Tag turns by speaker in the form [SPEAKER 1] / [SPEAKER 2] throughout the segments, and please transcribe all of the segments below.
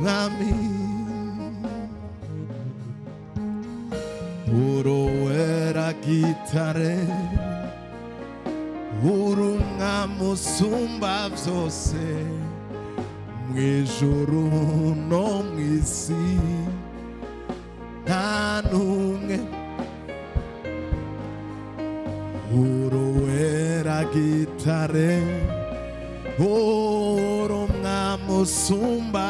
[SPEAKER 1] Mwami, uruwera gitare, uri umwami usumba byose mw'ijuru no mw'isi, nta n'umwe. Uruwera gitare, uri umwami usumba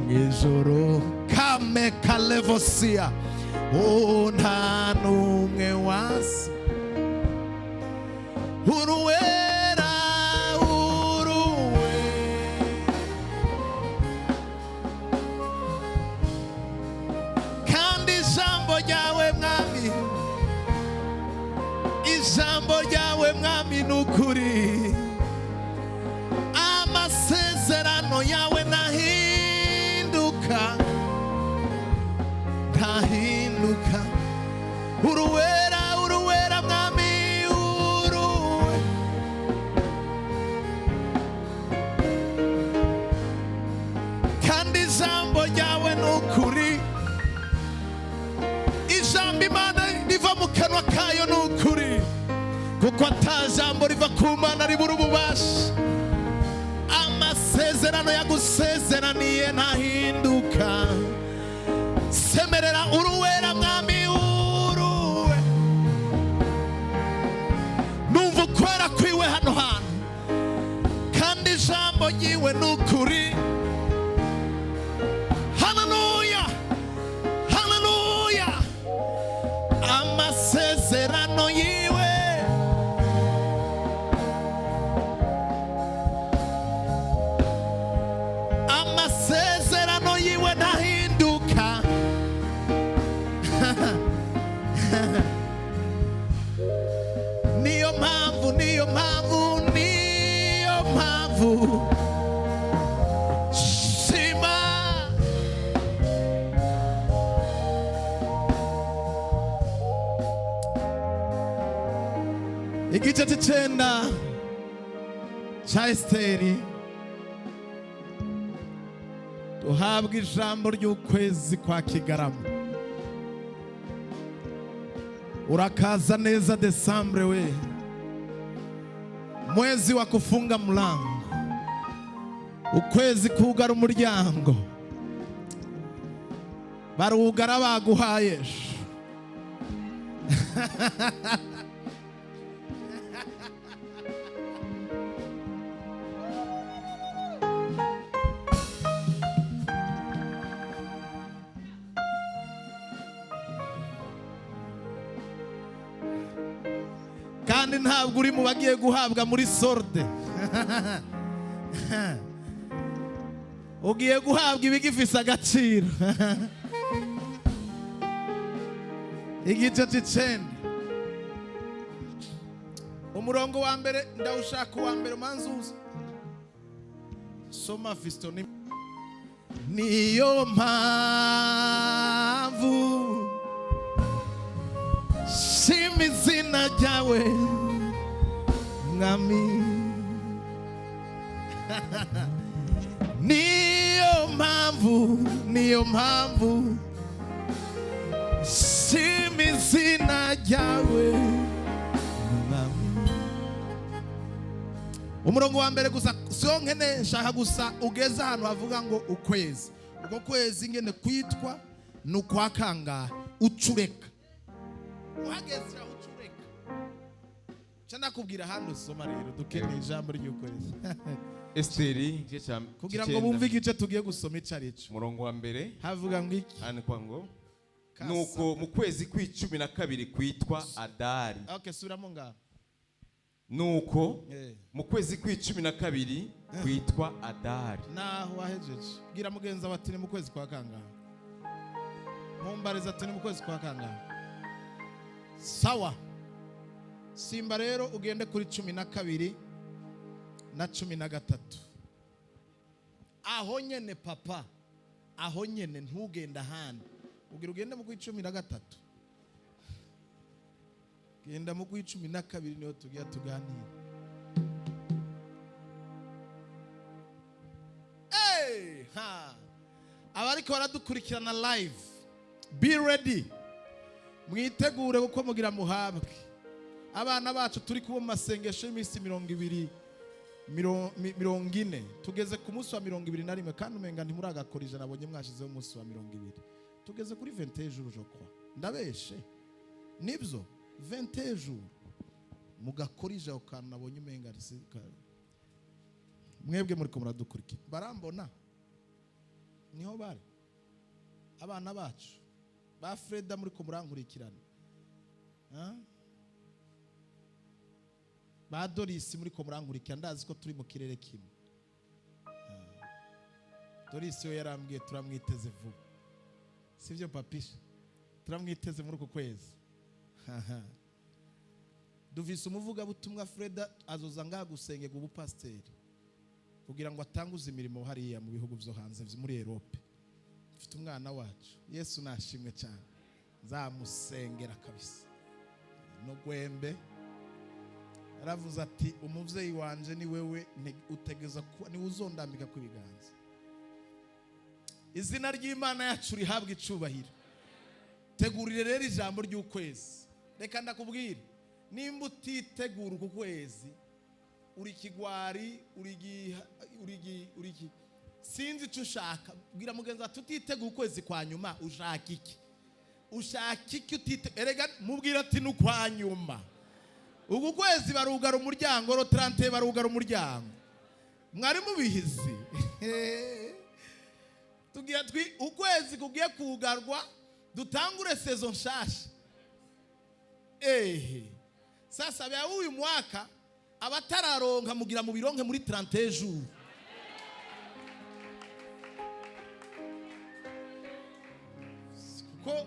[SPEAKER 1] mw'ijuru kame kalevosia, oh, nta n'umwe wasi. Uruwera, uruwera, kandi ijambo ryawe Mwami, ijambo ryawe Mwami ni ukuri, amasezerano yawe ntahinduka, ntahinduka. Uruwera, uruwera Mwami, uruwe, kandi ijambo ryawe ni ukuri, ijambo Imana riva mu kanwa kayo ni ukuri, kuko ata jambo riva ku Mana ribura ububasha. Amasezerano yagusezeraniye ntahinduka. Semerera, uruwera Mwami, uruwe. Numva ukwera kwiwe hano hantu, kandi ijambo ryiwe ni ukuri. Haleluya, haleluya. Amasezerano yiwe, amasezerano yiwe ntahinduka. Niyo mpamvu, niyo mpamvu, niyo mpamvu shima. Igice cy'icenda cya Esiteri, duhabwa ijambo ry'ukwezi kwa Kigarama. Urakaza neza Desambre we, mwezi wa kufunga mlango, ukwezi kugara umuryango, baruwugara baguhaye. Kandi ntabwo uri mu bagiye guhabwa muri solde, ugiye guhabwa ibigifise agaciro. Igice cy'icenda, umurongo wa mbere ndawushaka, uwa mbere umanza uza soma Fiston. Niyo mpamvu shima izina ryawe Mwami, niyo mpamvu, niyo mpamvu shima izina ryawe Mwami. Umurongo wa mbere gusa siyo nkene, nshaka gusa ugeze ahantu havuga ngo ukwezi, uko kwezi ngene kwitwa ni ukwa kangahe, ucureka uhageze aho ucureka nca ndakubwira ahandi usoma. Rero dukeneye ijambo ry'ukwezi.
[SPEAKER 2] Esiteri igice cya
[SPEAKER 1] Kugira ngo
[SPEAKER 2] cy'icenda,
[SPEAKER 1] bumve igice tugiye gusoma ico ari cyo.
[SPEAKER 2] Umurongo wa mbere.
[SPEAKER 1] Havuga ngo iki?
[SPEAKER 2] Handikwa ngo:
[SPEAKER 1] Kasa.
[SPEAKER 2] Nuko mu kwezi kw'icumi na kabiri kwitwa Adari.
[SPEAKER 1] Okay, subiramo ngaho.
[SPEAKER 2] Nuko mu kwezi kw'icumi na kabiri kwitwa Adari.
[SPEAKER 1] Naho wahejeje, bwira mugenzi wawe ati: "Ni mu kwezi kwa kangahe?" Mumbariza ati: "Ni mu kwezi kwa kangahe?" Sawa, simba rero ugende kuri 12 na 13, aho nyene papa, aho nyene, ntugende ahandi. Ugira ugende mu kw'icumi na gatatu, genda mu kw'icumi na kabiri, niho tugira tuganira. Ha. Abariko baradukurikirana live, be ready, mwitegure kuko mugira muhabwe. Abana bacu turi kuba mu masengesho y'iminsi 20, 40, tugeze ku munsi wa 21, kandi umenga ntimuragakora 100. Abonye mwashizeho umunsi wa 20, tugeze kuri 21 jours, je crois. Ndabeshe? Nibyo, 21 jours mugakora ijana. Kantu nabonye umenga mwebwe muriko muradukurikira, barambona, niho bari abana bacu ba Freda, muriko murankurikirana. Ah? Ba Dorisi, muriko murankurikira, ndazi ko turi mu kirere kimwe. Ah. Dorisi we yarambwiye turamwiteze vuba, sibyo papisha? Turamwiteze muri uku kwezi. Dufise umuvugabutumwa Freda, azoza ngaha gusengerwa ubupasiteri kugira ngo atanguze imirimo hariya mu bihugu byo hanze muri Europe. Mfite umwana wacu, Yesu nashimwe cyane, nzamusengera kabisa. No gwembe yaravuze ati: "Umuvyeyi wanje ni wewe, utegeza kuba niwe uzondambika ku ibiganza." Izina ry'Imana yacu rihabwa icubahiro. Tegurire rero ijambo ry'ukwezi. Reka ndakubwire, nimba utitegura uku kwezi, uri kigwari, uri iki, sinzi icyo ushaka. Bwira mugenzi wawe, tutitegura ukwezi kwa nyuma, ushaka iki? Ushaka iki? Utite, erega mubwira ati ni ukwa nyuma. Uku kwezi barugara umuryango, le 30 barugara umuryango. Mwari mubihizi? Tugiye twi ukwezi kugiye kugarwa, dutangure saison nshasha. Ehe, sasa bya uyu mwaka abatararonka mugira mu bironke muri 30 jours.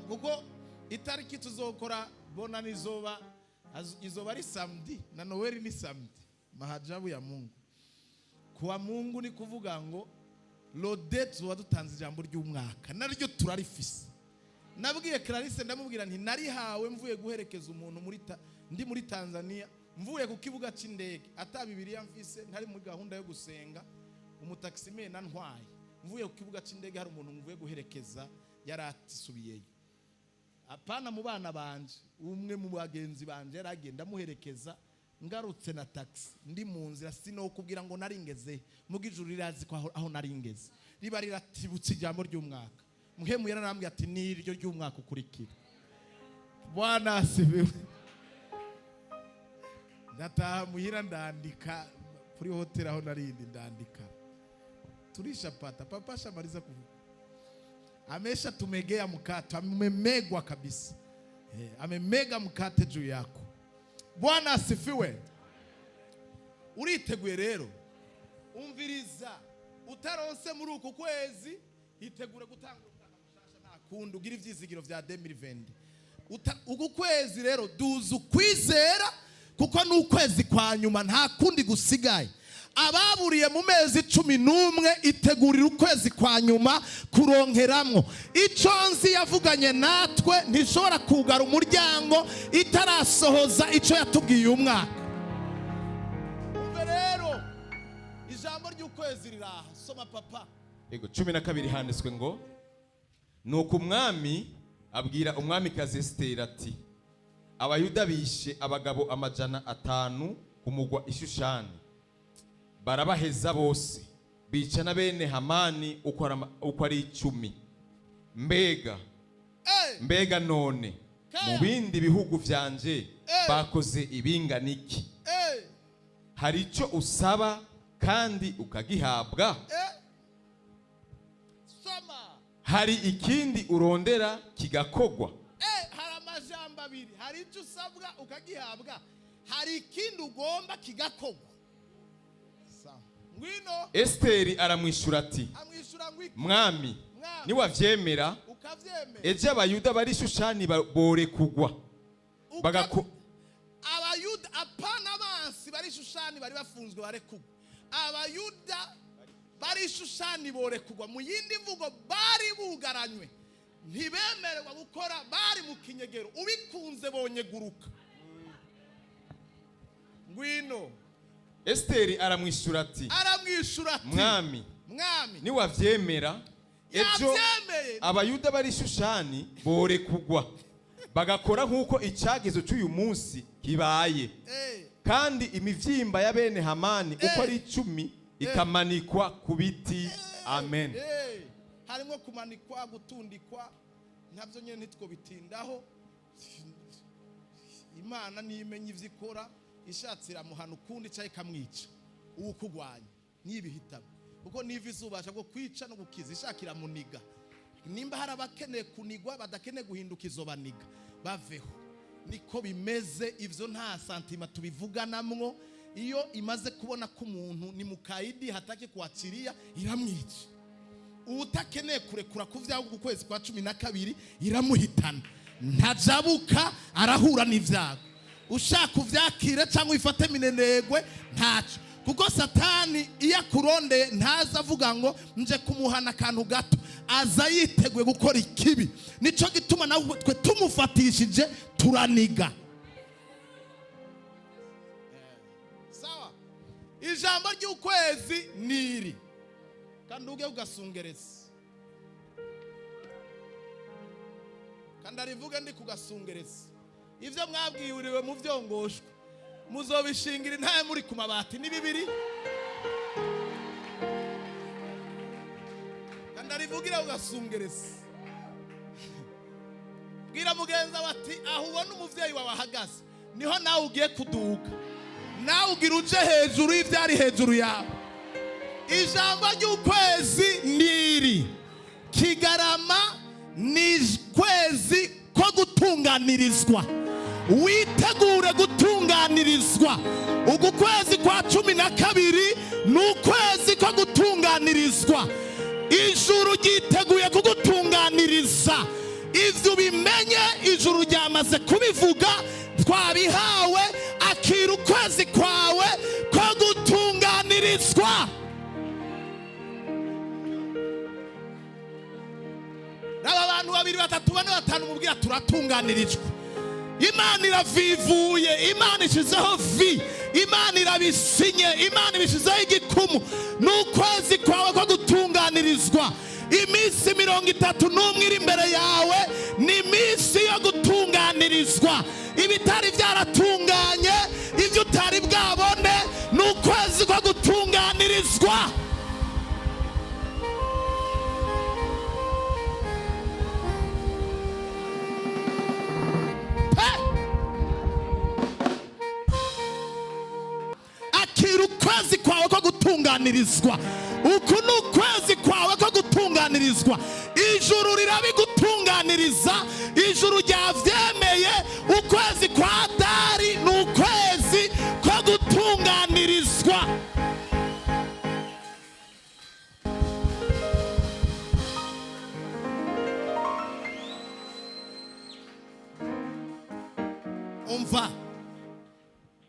[SPEAKER 1] Kuko itariki tuzokora bona nizoba izoba ari samedi, na Noel ni samedi. Mahajabu ya Mungu. Kuwa Mungu ni kuvuga ngo le 2 tuzoba dutanze ijambo ry'umwaka, naryo turarifise. Nabwiye Clarisse, ndamubwira nti narihawe mvuye guherekeza umuntu ndi muri Tanzania, mvuye ku kibuga c'indege, ata Bibiliya mfise, ntari muri gahunda yo gusenga. Umutaximene antwaye, mvuye ku kibuga c'indege, hari umuntu mvuye guherekeza yari atisubiyeyo. Apana mu bana banje, umwe mu bagenzi banje yaragenda amuherekeza. Ngarutse na taxi, ndi mu nzira, sinokubwira ngo naringeze muga ijuru rirazi ko aho naringeze riba riratibutse ijambo ry'umwaka. Muhemu yararambwiye ati niryo ry'umwaka ukurikira. Bwana asifiwe. Ndataha muhira, ndandika kuri hoteli aho narindi, ndandika turishapata. Papa shamaliza kuvuga, amesha tumegea mkate, amemegwa kabisa. Amemega mkate juu yako. Bwana asifiwe. Uriteguye rero? Umviriza, utaronse muri uku kwezi, itegure gutanga umwaka mushasha. Nta kundi, ugira ivyizigiro vya 2020. Uku kwezi rero duza ukwizera, kuko ni ukwezi kwa nyuma, nta kundi gusigaye. Ababuriye mu mezi 11, itegurira ukwezi kwa nyuma kuronkeramwo icyo nzi yavuganye natwe. Ntishobora kugara umuryango itarasohoza icyo yatubwiye uyu mwaka. Umve rero, ijambo ry'ukwezi riraha. Soma, papa.
[SPEAKER 2] Yego, 12, handitswe ngo: "Nuko umwami abwira umwamikazi Esiteri ati: 'Abayuda bishe abagabo 500 ku mugwa i Shushani, barabaheza bose, bica na bene Hamani uko ari 10. Mbega mbega none mu bindi bihugu vyanje bakoze ibingana iki? Hari icyo usaba kandi ukagihabwa?
[SPEAKER 1] Soma.
[SPEAKER 2] Hari ikindi urondera kigakogwa.'"
[SPEAKER 1] Hari amajambo abiri: hari icyo usabwa ukagihabwa, hari ikindi ugomba kigakogwa. Sawa, ngwino.
[SPEAKER 2] Esiteri aramwishyura ati:
[SPEAKER 1] Amwishyura ngo iki?
[SPEAKER 2] "Mwami,
[SPEAKER 1] Mwami,
[SPEAKER 2] niwavyemera,
[SPEAKER 1] ukavyemera,
[SPEAKER 2] ejo Abayuda bari Shushani borekugwa
[SPEAKER 1] Abayuda, apana abansi bari Shushani bari bafunzwe barekugwa, Abayuda bari Shushani borekugwa. Mu yindi mvugo, bari bugaranywe, ntibemererwa gukora, bari mu kinyegero, ubikunze bonyeguruka. Ngwino.
[SPEAKER 2] Esiteri aramwishyura ati:
[SPEAKER 1] Aramwishyura ati:
[SPEAKER 2] "Mwami,
[SPEAKER 1] Mwami, Mwami.
[SPEAKER 2] Niwavyemera, ejo
[SPEAKER 1] Yabyemeye.
[SPEAKER 2] Abayuda bari Shushani borekugwa, bagakora nk'uko icyagezo cy'uyu munsi kibaye, kandi imivyimba ya bene Hamani uko ari 10 ikamanikwa ku biti. Amen.
[SPEAKER 1] Harimo kumanikwa, gutundikwa, ntabyo nyine ntitwobitindaho. Imana niyo imenya ivyo ikora. Ishatse iramuhana ukundi cyangwa ikamwica uwo ukugwanya, nibihitamo, kuko niva izubasha bwo kwica no gukiza. Ishaka iramuniga. Nimba hari abakeneye kunigwa, badakeneye guhinduka, izo baniga baveho. Niko bimeze ivyo, nta sentiment tubivuganamwo. Iyo imaze kubona ko umuntu ni mukaidi, hataki kuachilia, iramwica. Utakeneye kurekura ku vyawe ku kwezi kwa 12, iramuhitana, ntajabuka, arahura n'ivyago. Ushaka uvyakire cyangwa uyifate minenegwe, ntaco, kuko Satani iyo akurondeye ntaza avuga ngo nje kumuhana akantu gato, aza yiteguye gukora ikibi. Nico gituma nawe twe tumufatishije turaniga. Sawa, ijambo ry'ukwezi niri kandi uge ugasungereza, kandi arivuge ndi kugasungereza. Ibyo mwabwiriwe mu byongoshwe muzobishingira intaye muri ku mabati ni bibiri. Kandi arivugira ugasungereza. Bwira mugenzi wawe ati: "Aho ubona umuvyeyi wawe ahagaze, niho nawe ugiye kuduga, nawe ugira uje hejuru y'ibyari hejuru yawe." Ijambo ry'ukwezi niri: Kigarama ni kwezi ko gutunganirizwa. Witegure gutunganirizwa. Uku kwezi kwa 12 ni ukwezi ko gutunganirizwa. Ijuru ryiteguye kugutunganiriza. Ibyo ubimenye, ijuru ryamaze kubivuga, twabihawe. Akira ukwezi kwawe ko gutunganirizwa. Aba bantu babiri, batatu, bane, batanu, mubwira: "Turatunganirijwe." Imana iravivuye, Imana ishyizeho vi, Imana irabisinye, Imana ibishyizeho igikumu. Ni ukwezi kwawe ko gutunganirizwa. Iminsi 31 iri imbere yawe ni iminsi yo gutunganirizwa. Ibitari byaratunganye, ibyo utari bwabone, ni ukwezi ko gutunganirizwa. Pe! Akira ukwezi kwawe ko gutunganirizwa. Uku ni ukwezi kwawe ko gutunganirizwa. Ijuru rirabigutunganiriza, ijuru ryavyemeye. Ukwezi kwa Adari ni ukwezi ko gutunganirizwa. Umva,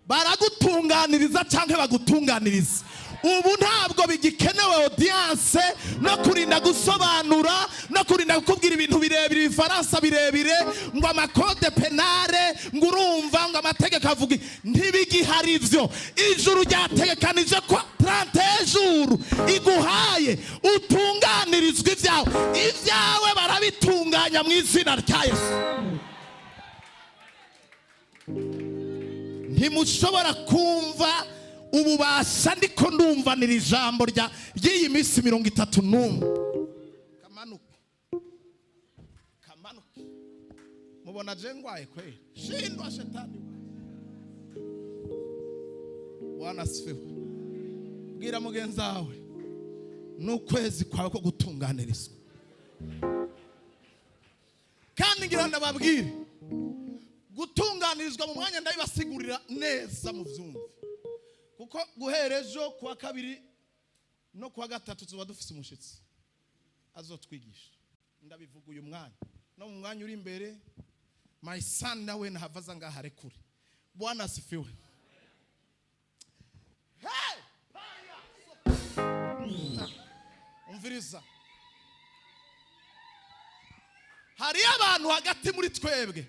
[SPEAKER 1] baragutunganiriza cyangwa bagutunganiriza. Ubu ntabwo bigikenewe audience no kurinda gusobanura no kurinda kukubwira ibintu birebire, ibifaransa birebire, ngo ama code pénal, ngo urumva ngo amategeko avuga. Ntibigihari ivyo. Ijuru ryategekanije ko 30 jours iguhaye utunganirizwa ibyawe. Ibyawe barabitunganya mu izina rya Yesu. Ntimushobora kumva ububasha ndiko ndumvanira ijambo rya ry'iyi minsi 31. Kamanuke, kamanuke. Mubona je ngwaye kweli? Shindwa shetani. Bwana asifiwe. Bwira mugenzi wawe: "N'ukwezi kwawe ko gutunganirizwa." Kandi ngira ndababwire, gutunganirizwa mu mwanya ndabibasigurira neza mu byumve, kuko guhera ejo kuwa kabiri no kuwa gatatu tuba dufise umushitsi azotwigisha. Ndabivuga uyu mwanya no mu mwanya uri imbere. My son nawe nahava aza ngaha arekure. Bwana asifiwe. Hey! Umviriza, hariyo abantu hagati muri twebwe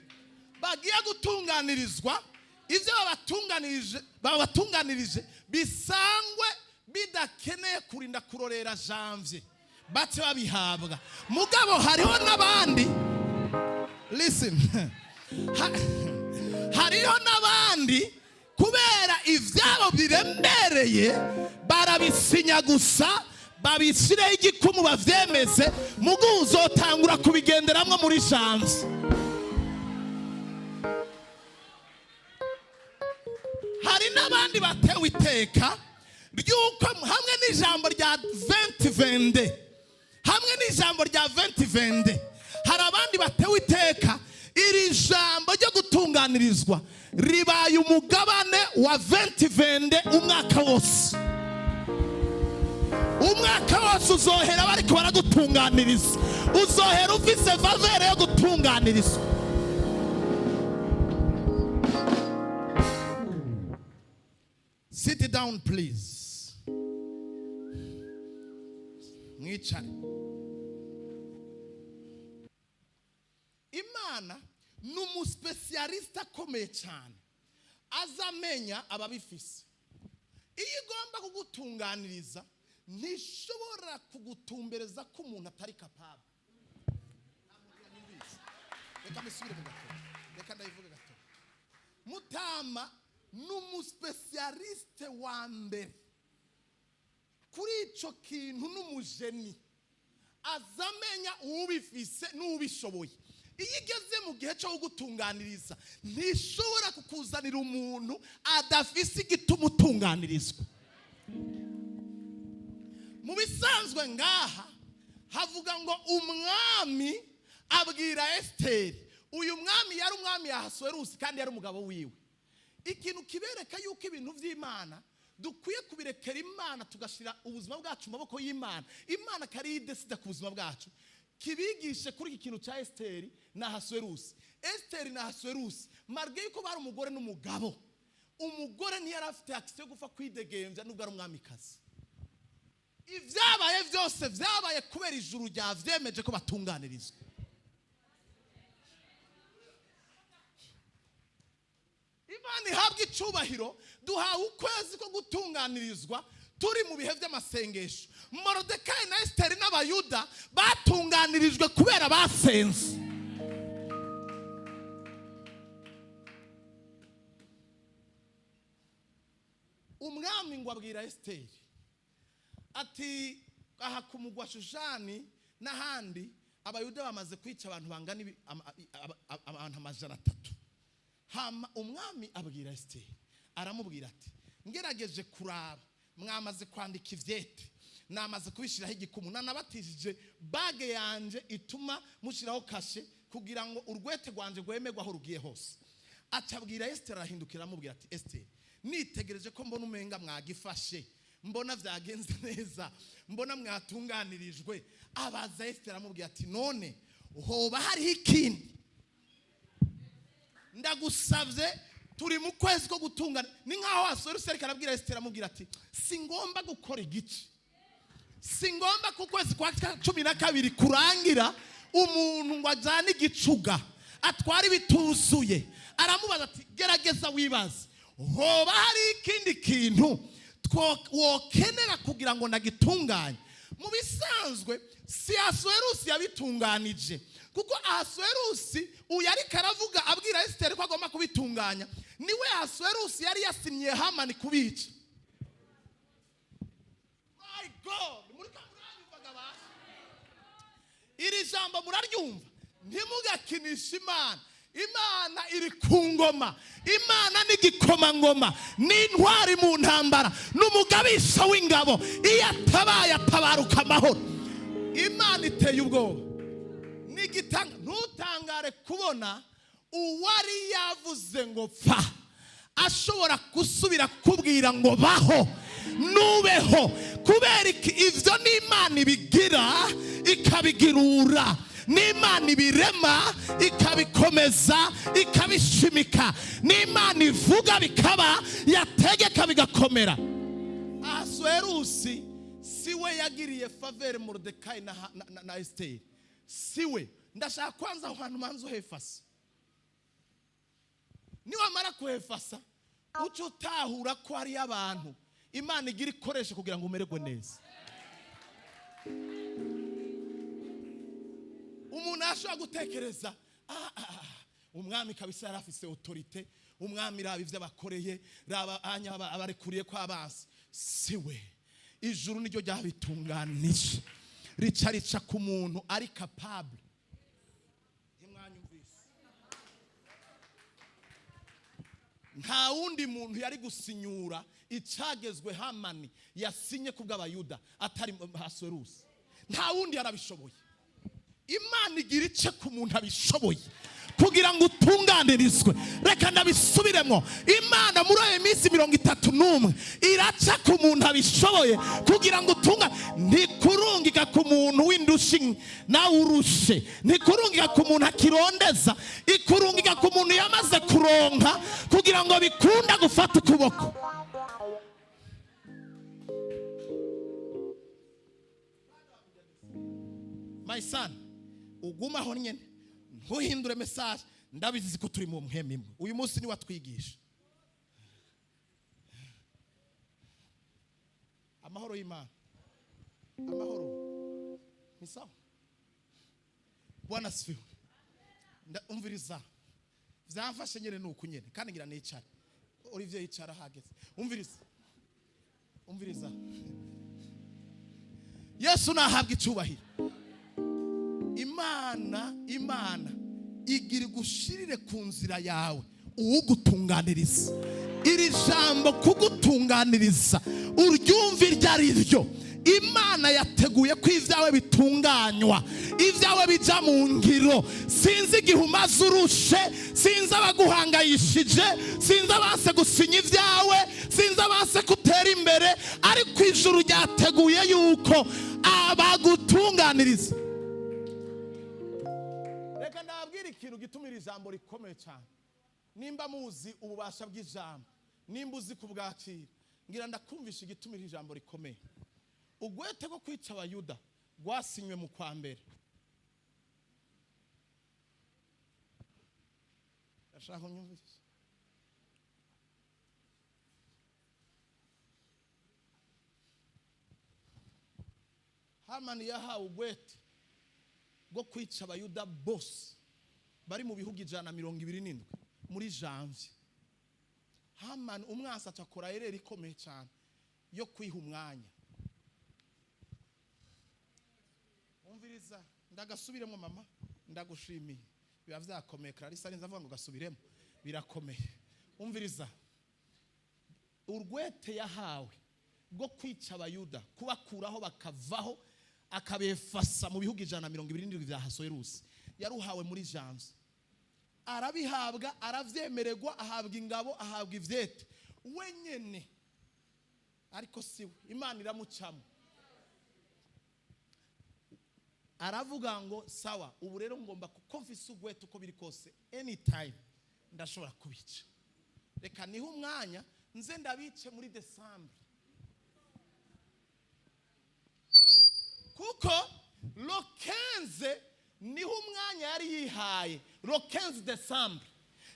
[SPEAKER 1] bagiye gutunganirizwa. Ibyo babatunganirije bisangwe. Bidakeneye kurinda kurorera janvier, bace babihabwa. Mugabo hariho n'abandi, listen, hariho n'abandi kubera ibyabo biremereye barabisinya gusa, babisireho igikumu, bavyemeze, mugu uzotangura kubigenderamwo muri janvier. Hari n'abandi batewe iteka ry'uko hamwe n'ijambo rya 2022, hamwe n'ijambo rya 2022, hari abandi batewe iteka iri jambo ryo gutunganirizwa ribaye umugabane wa 2022 umwaka wose. Umwaka wose uzohera bariko baragutunganiriza, uzohera ufise faveur yo gutunganirizwa. Sit down, please. Mwicare. Imana ni umuspécialiste akomeye cyane, azamenya ababifise. Iyo igomba kugutunganiriza, ntishobora kugutumbereza ko umuntu atari capable. Reka misubire mu gato, reka ndayivuge gato. Mutama ni umuspécialiste wa mbere kuri ico kintu, n'umujeni, azamenya ubifise n'ubishoboye. Iyo igeze mu gihe cyo kugutunganiriza, ntishobora kukuzanira umuntu adafise igituma utunganirizwa. Mu bisanzwe ngaha havuga ngo umwami abwira Esiteri. Uyu mwami yari umwami ya Ahasuwerusi kandi yari umugabo wiwe. Ikintu kibereka yuko ibintu by'Imana dukwiye kubirekera Imana, tugashyira ubuzima bwacu mu maboko y'Imana, Imana akaba idécida ku buzima bwacu, kibigishe kuri iki kintu cya Esiteri na Ahasuwerusi. Esiteri na Ahasuwerusi, malgré yuko bari umugore n'umugabo, umugore ntiyari afite accès yo gupfa kwidegembya nubwo ari umwamikazi. Ibyabaye byose byabaye kubera ijuru ryavyemeje ko batunganirizwa. Imana ihabwa icubahiro. Duhawe ukwezi ko gutunganirizwa, turi mu bihe by'amasengesho. Morodekayi na Esiteri n'Abayuda batunganirijwe kubera basenze. Umwami ngo abwira Esiteri ati: "Aha ku mugwa Shushani n'ahandi, Abayuda bamaze kwica abantu bangana abantu 300." Hama umwami abwira Esiteri, aramubwira ati: "Ngerageje kuraba, mwamaze kwandika ivyete, namaze kubishyiraho igikumu, nanabatishije bague yanje ituma mushyiraho cachet kugira ngo urwete rwanje rwemerwe aho rugiye hose." Acabwira Esiteri, arahindukira aramubwira ati: "Esiteri, nitegereje ko mbona umenga mwagifashe, mbona byagenze neza, mbona mwatunganirijwe." Abaza Esiteri, aramubwira ati: "None hoba hariho ikindi? Ndagusabye, turi mu kwezi ko gutungana." Ni nkaho Ahasuwerusi ariko arabwira Esiteri, aramubwira ati: "Si ngomba gukora igice, si ngomba ko ukwezi kwa 12 kurangira umuntu ngo ajyane igicuga, atware ibituzuye." Aramubaza ati: "Gerageza wibaze, hoba hari ikindi kintu wokenera kugira ngo nagitunganye?" Mu bisanzwe si Ahasuwerusi yabitunganije, kuko Ahasuwerusi uyu ariko aravuga abwira Esiteri ko agomba kubitunganya, niwe Ahasuwerusi yari yasinyiye Hamani kubica. My God, muranyumvaga basi? Iri jambo muraryumva? Ntimugakinishe Imana. Imana iri ku ngoma. Imana ni igikomangoma, ni intwari mu ntambara, ni umugabisha w'ingabo. Iyo atabaye, atabaruka amahoro. Imana iteye ubwoba. Ntutangare kubona uwari yavuze ngo pfa ashobora gusubira kukubwira ngo baho nubeho. Kubera iki? Ibyo ni Imana ibigira, ikabigirura, n'Imana ibirema, ikabikomeza, ikabishimika. N'Imana ivuga bikaba, yategeka bigakomera. Ahasuwerusi si we yagiriye faveur Moridekayi na Esiteri, si we. Ndashaka kwanza aho hantu manza uhefasa. Niwamara kuhefasa, uca utahura ko hariyo abantu. Imana igira ikoreshe kugira ngo umererwe neza. Umuntu ashobora gutekereza, ah, ah, ah, umwami kabisa yari afise autorité, umwami raba ivyo abakoreye, raba anya abarekuriye ko abansi siwe. Ijuru niryo ryabitunganije, rica rica ku muntu ari capable. Ntimwanyumvise? Nta wundi muntu yari gusinyura icagezwe Hamani yasinye ku bw'Abayuda atari Ahasuwerusi. Nta wundi yarabishoboye. Imana igira ice ku muntu abishoboye kugira ngo utunganirizwe. Reka ndabisubiremo: Imana muri ayo minsi 31 iraca ku muntu abishoboye kugira ngo utunga. Ntikurungika ku muntu w'indushi nawe urushe, ntikurungika ku muntu akirondeza, ikurungika ku muntu yamaze kuronka kugira ngo bikunda gufata ukuboko. My son, ugumaho nyene, ntuhindure message. Ndabizi ko turi mu mpwemu imwe. Uyu munsi ni watwigisha. Amahoro y'Imana, amahoro ni sawa. Bwana asifiwe. Umviriza, vyamfashe nyene nuko nyene, kandi ngira nicare. Olivier, yicara hageze. Umviriza, umviriza. Yesu nahabwa icyubahiro. Imana igira igushirire ku nzira yawe uwugutunganiriza. Iri jambo kugutunganiriza uryumva iryo ari ryo. Imana yateguye ko ibyawe bitunganywa, ibyawe bijya mu ngiro. Sinzi igihe umaze urushe, sinzi abaguhangayishije, sinzi abanse gusinya ibyawe, sinzi abanse kutera imbere, ariko ijuru ryateguye yuko abagutunganiriza. Reka ndababwire ikintu gituma iri jambo rikomeye cyane. Nimba muzi ububasha bw'ijambo, nimba uzi kubwakira, ngira ndakumvisha igituma iri jambo rikomeye. Ugwete ko kwica Abayuda rwasinywe mu kwa mbere. Ndashaka unyumvise. Hamani yahawe ugwete bwo kwica Abayuda bose bari mu bihugu 127 muri janvier. Hamani umwansi acakora erreur ikomeye cyane yo kwiha umwanya. Umviriza, ndagasubiremo. Mama, ndagushimiye, biba vyakomeye. Clarissa arinze avuga ngo gasubiremo, birakomeye. Umviriza, urwete yahawe bwo kwica Abayuda, kubakuraho bakavaho, akabefasa mu bihugu 127 vya Ahasuwerusi, yaruhawe muri janvier. Arabihabwa, aravyemererwa, ahabwa ingabo, ahabwa ivyete wenyene, ariko siwe. Imana iramucamo. Aravuga ngo sawa, ubu rero ngomba, kuko mfise ugwete, uko biri kose anytime ndashobora kubica, reka nihe umwanya nze ndabice muri décembre, kuko le 15 niho umwanya yari yihaye. Le 15 décembre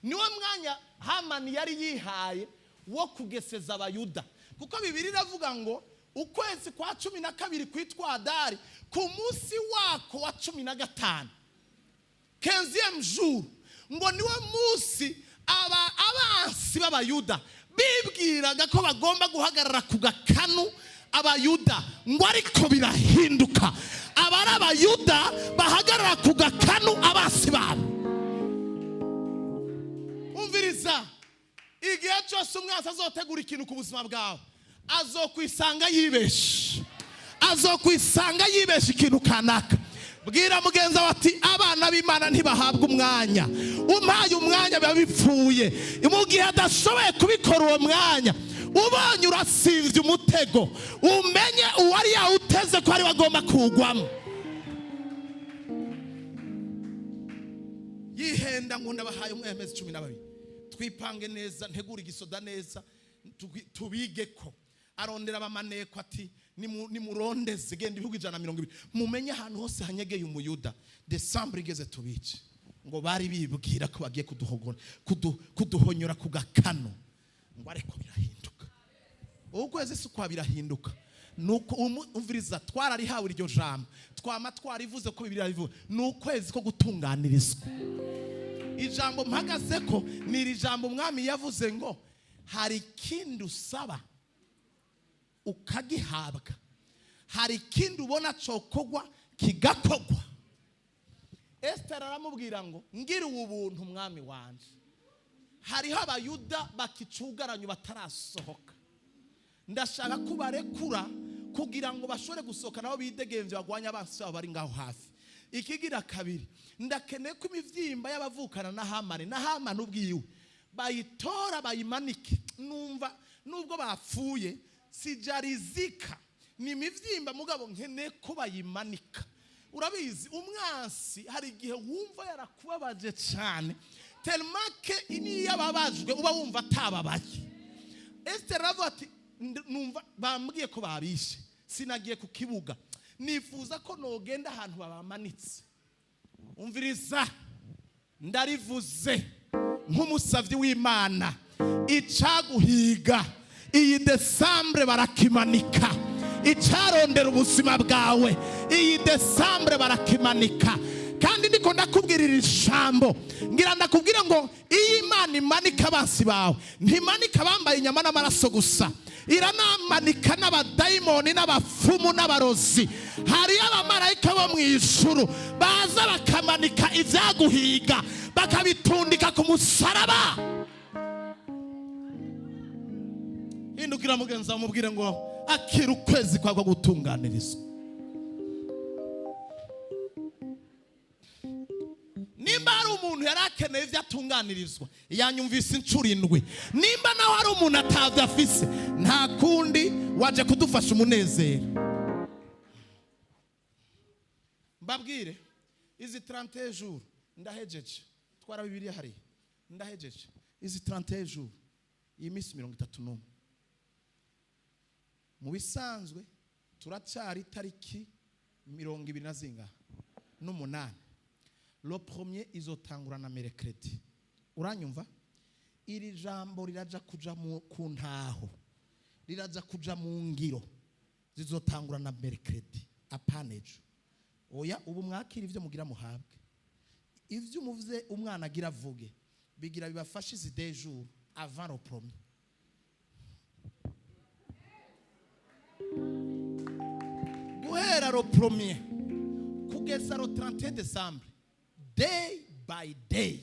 [SPEAKER 1] niwo mwanya Hamani yari yihaye wo kugeseza Abayuda, kuko Bibiri iravuga ngo ukwezi kwa 12 kwitwa Adari, ku munsi wako wa 15, 15e jour, ngo niwo munsi aba abansi b'Abayuda bibwiraga ko bagomba guhagarara ku gakanu Abayuda, ngo ariko birahinduka, abari Abayuda bahagarara ku gakanu abansi babo. Umviriza, igihe cyose umwansi azotegura ikintu ku buzima bwawe, azokwisanga yibeshe, azokwisanga yibeshe ikintu kanaka. Bwira mugenzi wawe ati: "Abana b'Imana ntibahabwa umwanya. Umpaye umwanya biba bipfuye." Mu gihe adashoboye kubikora uwo mwanya, ubonye urasinzye umutego, umenye uwari yawuteze ko ariwe agomba kuwugwamo. Yihenda ngo ndabahaye umwemezi 12, twipange neza, ntegure igisoda neza, tubige ko. Arondera abamaneko ati: "Nimurondeze, genda ibihugu 120, mumenye ahantu hose hanyegeye Umuyuda, décembre igeze tubice." Ngo bari bibwira ko bagiye kuduhogora, kuduhonyora ku gakano, ngo ariko birahinduka. Ukwezi si kwa birahinduka. Nuko umviriza, twararihawe iryo jambo, twama twarivuze ko Bibiliya rivuga ni ukwezi ko gutunganirizwa. Ijambo mpagaze ko ni iri jambo umwami yavuze ngo hari ikindi usaba ukagihabwa, hari ikindi ubona cokogwa kigakogwa. Esiteri aramubwira ngo ngira ubu buntu, umwami wanje, hariho Abayuda bakicugaranye batarasohoka, ndashaka ko barekura kugira ngo bashobore gusohoka nabo bidegemvye, bagwanye abansi babo bari ngaho hafi. Ikigira kabiri, ndakeneye ko imivyimba y'abavukana na Hamani na Hamani ubwiwe bayitora bayimanike. Numva nubwo bapfuye sijarizika, ni imivyimba, mugabo nkeneye ko bayimanika. Urabizi, umwansi hari igihe wumva yarakubabaje cyane, telemake niyo ababajwe uba wumva atababaye. Esiteri aravuga ati numva bambwiye ko babishe, sinagiye ku kibuga, nifuza ko nogenda ahantu babamanitse. Umviriza, ndarivuze nk'umusavyi w'Imana: icaguhiga iyi décembre barakimanika, icarondera ubuzima bwawe iyi décembre barakimanika. Kandi ndiko ndakubwirira ijambo, ngira ndakubwira ngo iyo Imana imanika abansi bawe, ntimanika abambaye inyama n'amaraso gusa, iranamanika n'abadayimoni n'abapfumu n'abarozi. Hariyo abamarayika bo mu ijuru baza bakamanika ibyaguhiga, bakabitundika ku musaraba. Hindukira mugenzi wawe, umubwire ngo akira ukwezi kwawe ko gutunganirizwa. Nimba hari umuntu yari akeneye ibyo atunganirizwa, yanyumvise inshuro indwi. Nimba nawe hari umuntu atabyo afise, nta kundi, waje kudufasha umunezero. Mbabwire, izi 30 jours ndahejeje, twara Bibiliya hariya, ndahejeje. Izi 30 jours, iyi minsi 31, mu bisanzwe turacyari itariki 20 na zingahe? N'umunani. Le premier izotangura na mercredi. Uranyumva, iri jambo riraja kuja ku ntaho, riraja kuja mu ngiro, zizotangura na mercredi, apana ejo, oya. Ubu mwakira ivyo mugira muhabwe, ivyo umuvuze umwana agira avuge, bigira bibafashe izi 2 jours avant le premier. Guhera le premier kugeza le 31 décembre, day by day,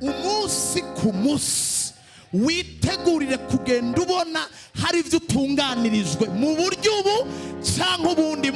[SPEAKER 1] umunsi ku munsi, witegurire kugenda ubona hari ibyo utunganirijwe mu buryo ubu cyangwa ubundi.